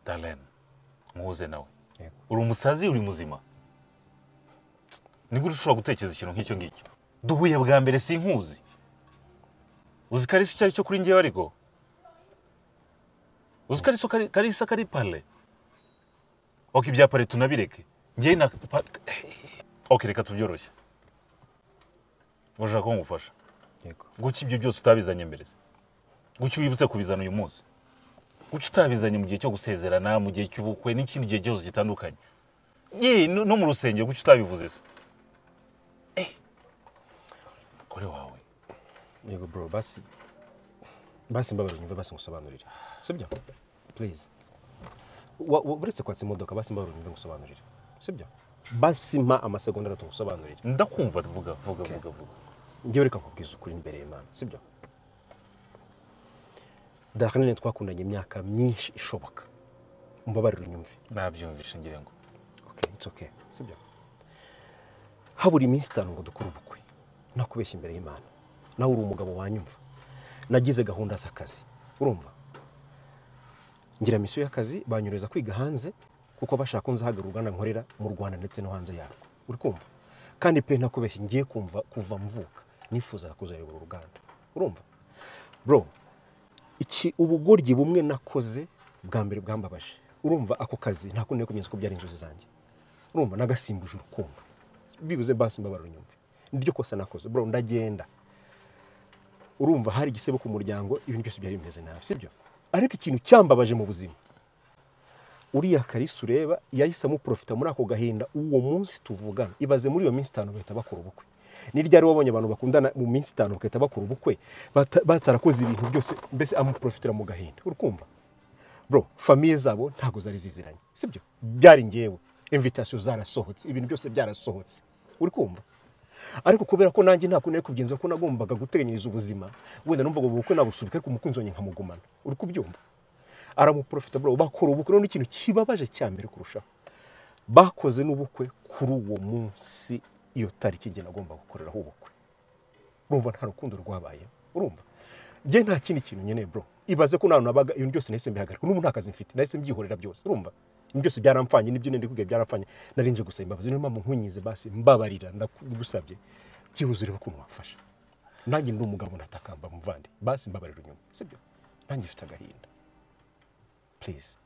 Darlene, muhuze nawe. Yego. Uri umusazi, uri muzima? Ni gute ushobora gutekereza ikintu nk'icyo ngicyo? Duhuye bwa mbere, sinkuzi. Uzi Kalisa icyo ari cyo kuri njyewe? Ariko uzi Kalisa, Kalisa kari pale. Ok, ibya pale tunabireke. Njyewe na ok, reka tubyoroshye. Urashaka ko ngufasha? Yego. Guki ibyo byose utabizanye mbere se? Guki wibutse kubizana uyu munsi? Guki utabizanye mu gihe cyo gusezerana, mu gihe cy'ubukwe n'ikindi gihe cyose gitandukanye? Ye, no mu rusengero, guki utabivuze se? Kore wawe. Yego bro, basi basi mbabarira unyumve, basi ngusobanurire, sibyo? Please. Uretse kwatsa imodoka, basi mbabarira unyumve ngusobanurire, sibyo? Basi mpa amasegonda 3 ngusobanurire. Ndakumva, vuga, vuga, vuga, vuga. Njyewe reka nkubwize ukuri imbere y'Imana, sibyo? Darlene twakundanye imyaka myinshi ishoboka, umbabarire unyumve. Nabyumvishe, ngira ngo. Okay, it's okay, sibyo? Habura iminsi 5 ngo dukore ubukwe, nakubeshya imbere y'Imana, nawe uri umugabo wanyumva, nagize gahunda z'akazi, urumva? Ngira misiyo y'akazi, banyureza kwiga hanze kuko bashaka ko nzahagarara uruganda nkorera mu Rwanda ndetse no hanze yarwo, uri kumva? Kandi pe, ntakubeshya, ngiye kumva kuva mvuka nifuzaga kuzayobora uruganda, urumva? Bro, iki ubugoryi bumwe nakoze bwa mbere bwambabaje, urumva? Ako kazi nta kundi kumenza ko byari inzozi zanjye, urumva? Nagasimbuje urukundo. Bibuze basi mbabarira unyumve, niryo kosa nakoze bro. Ndagenda, urumva, hari igisebo ku muryango, ibintu byose byari bimeze nabi, sibyo? Ariko ikintu cyambabaje mu buzima, uriya Kalisa ureba yahise amuprofita muri ako gahinda uwo munsi tuvugana. Ibaze, muri iyo minsi 5 bahita bakora ubukwe. Ni ryari wabonye abantu bakundana mu minsi 5 bagahita bakora ubukwe batarakoze ibintu byose? Mbese amuprofitira mu gahinda, uri kumva bro? Famille zabo ntabwo zari ziziranye, sibyo? Byari ngewe, invitation zarasohotse, ibintu byose byarasohotse, uri kumva? Ariko kubera ko nanjye nta kuntu nari kubigenza, ko nagombaga guteganyiriza ubuzima, wenda numvaga ubu bukwe nabusubika ariko umukunzi wanjye nkamugumana, uri kubyumva? Aramuprofita bro, bakora ubukwe. None ikintu kibabaje cya mbere kurushaho, bakoze n'ubukwe kuri uwo munsi, iyo tariki njye nagomba gukoreraho ubukwe. Urumva nta rukundo rwabaye, urumva? Njye nta kindi kintu nkeneye bro. Ibaze ko nta nabaga, ibintu byose nahise mbihagarika, n'ubu nta kazi mfite, nahise mbyihorera byose, urumva? Ibintu byose byaramfanye, n'ibyo nari kubwira byaramfanye. Nari nje gusaba imbabazi, niyo mpamvu nkunyize. Basi mbabarira, ndagusabye, byibuze urebe ukuntu wamfasha. Nanjye ndi umugabo, ndatakamba muvandi, basi mbabarira unyuma, sibyo? Nanjye mfite agahinda, please.